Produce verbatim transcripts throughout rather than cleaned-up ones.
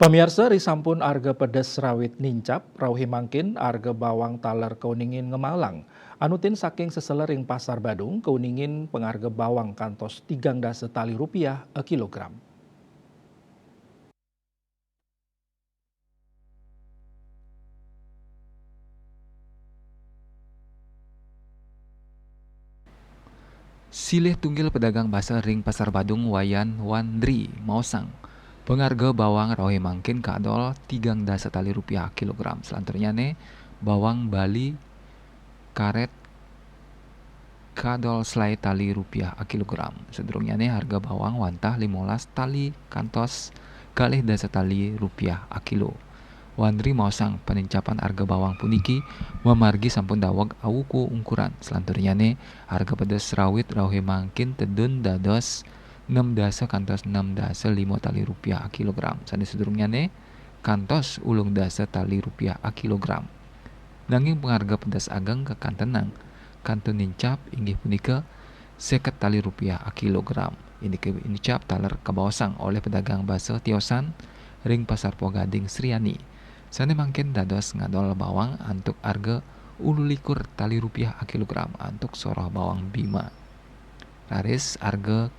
Pamiarsa, ri sampun arga pedes rawit nincap, rauhe mangkin arga bawang taler kauningin ngemalang. Anutin saking seseler ring Pasar Badung, kauningin pangarga bawang kantos tigang dasa tali rupiah a kilogram. Silih tunggil pedagang basa ring Pasar Badung, Wayan Wandri, maosang, pangarga bawang rauhe mangkin kadol tigang dasa tali rupiah kilogram. Selanturnyane bawang Bali karet kadol selai tali rupiah a kilogram. Sadurungnyane harga bawang wantah limolas tali kantos kalih dasa tali rupiah a kilo. Wandri maosang, panincapan arga bawang puniki mamargi sampun daweg awuku ungkuran. Selanturnyane, arga pedes rawit rauhe mangkin tedun dados nem dasa kantos nem dasa lima tali rupiah a kilogram. Sane sadurungnyane kantos ulung dasa tali rupiah a kilogram. Nanging pangarga pedes ageng kakantenang kantun nincap, inggih punika seket tali rupiah a kilogram. Indike nincap taler kabaosang olih pedagang basa tiosan ring Pasar Pogading Sriani. Sane mangkin dados ngadol bawang antuk arga ulu likur tali rupiah a kilogram antuk soroh bawang Bima. Raris arga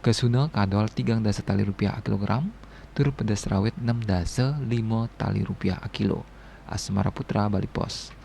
kesuna kadol tigang dasa tali rupiah a kilogram, tur pedes rawit nem dasa lima tali rupiah a kilo. Asmara Putra, Bali Post.